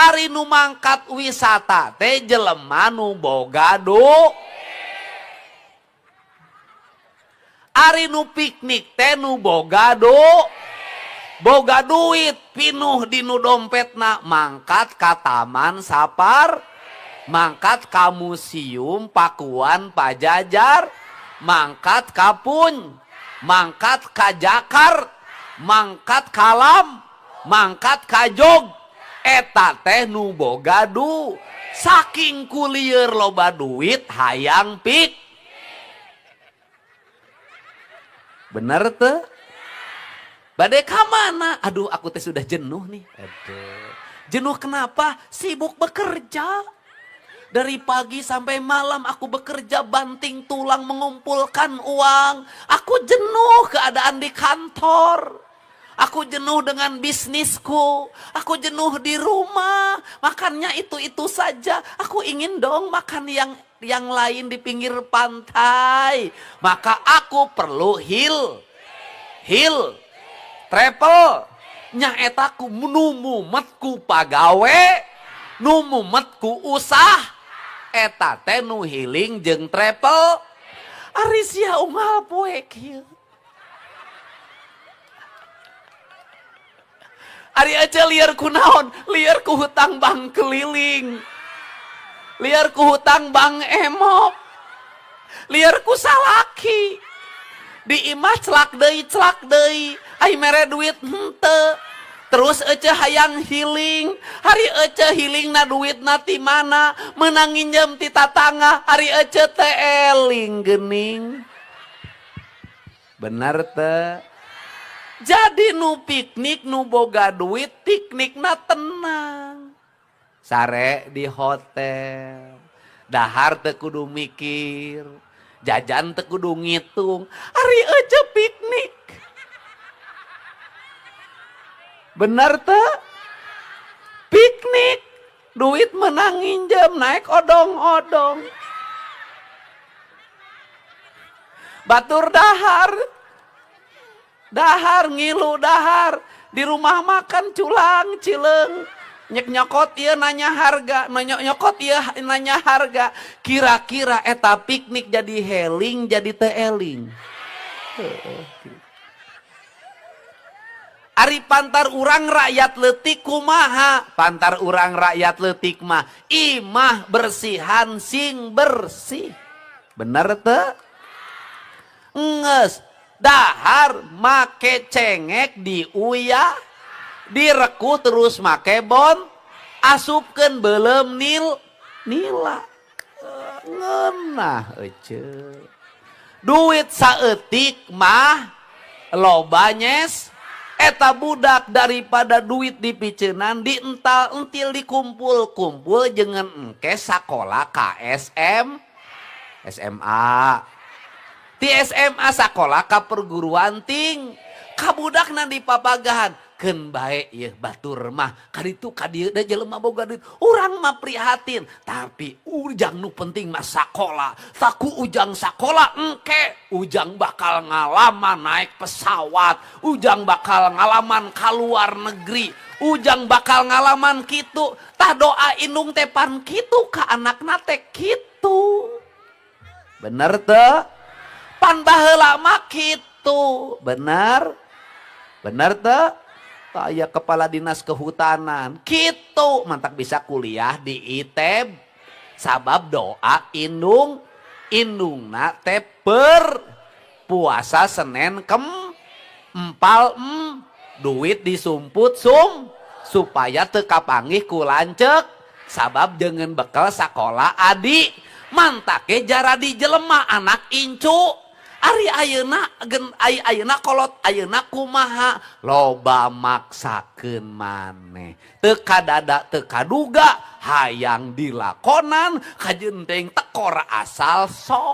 Ari nu mangkat wisata teh jelema nu boga Ari nu piknik teh nu boga boga duit pinuh di nu dompetna mangkat ka Taman Sapar, mangkat ka Museum Pakuan Pajajar, mangkat ka Pun, mangkat ka Jakarta, mangkat Kalam, mangkat ka Jog. Eta teh nu boga saking kulieur loba duit hayang pik. Bener teh? Bade ka mana? Aduh, aku teh sudah jenuh nih. Aduh. Jenuh kenapa? Sibuk bekerja. Dari pagi sampai malam aku bekerja banting tulang mengumpulkan uang. Aku jenuh keadaan di kantor. Aku jenuh dengan bisnisku. Aku jenuh di rumah. Makannya itu-itu saja. Aku ingin dong makan yang lain di pinggir pantai. Maka aku perlu heal. Heal. Travel. Nyaeta ku nu mumet ku pagawe, nu mumet ku usah. Eta teh nu healing jeung travel. Ari sia unggal poe kieu. Ari aja liar ku naon? Liar ku hutang bank keliling. Liar ku hutang bank emok. Liar ku salaki. Di imah celak deui. Ai mere duit henteu. Terus ece hayang healing. Hari ece healing na duit na ti mana? Menang nginjem ti tatangga. Hari ece teh eling gening. Bener teh? Jadi nu piknik nu boga duit piknikna tenang. Sare di hotel. Dahar teu kudu mikir. Jajan teu kudu ngitung. Ari ece piknik. Bener teu? Piknik. Duit menang nginjem naik odong-odong. Batur dahar. Dahar ngilu dahar di rumah makan culang cileung nyek nyokot ieu nanya harga, nyokot ieu nanya harga. Kira-kira eta piknik jadi healing jadi teu eling. Ari pantar urang rakyat leutik kumaha? Pantar urang rakyat leutik mah imah bersihan sing bersih. Bener teu? Enggeus dahar make cengek diuyah, direkuh terus make bon, asupkeun beuleum nila. Ngeunah ece. Duit saeutik mah loba nyes. Eta budak daripada duit dipiceunan diental-entil dikumpul-kumpul jeung engke sakola ka SM, SMA. Ti SMA sakola ka perguruan ting. Kabudakna dipapagahan. Keun bae ieu batur mah kaditu kadieu da jelema boga duit. Urang mah prihatin, tapi ujang nu penting mah sakola. Saku ujang sakola engke ujang bakal ngalaman naik pesawat, ujang bakal ngalaman ka luar negeri, ujang bakal ngalaman kitu. Tah doa indung teh pan kitu ka anakna teh kitu. Bener teu? Pan baheula mah kitu. Bener? Bener teu? Aya kepala dinas kehutanan kitu mantak bisa kuliah di ITB sabab doa indung indungna teh per puasa Senin kem empal duit disumput sum supaya teu kapanggih ku lanceuk sabab dengan bekal sakola adi mantake jaradi jelema anak incu. Ari ayeuna gen ai ayeuna kolot ayeuna kumaha loba maksakeun maneh teu kadada teu kaduga hayang dilakonan kajeun teuing tekor asal soh.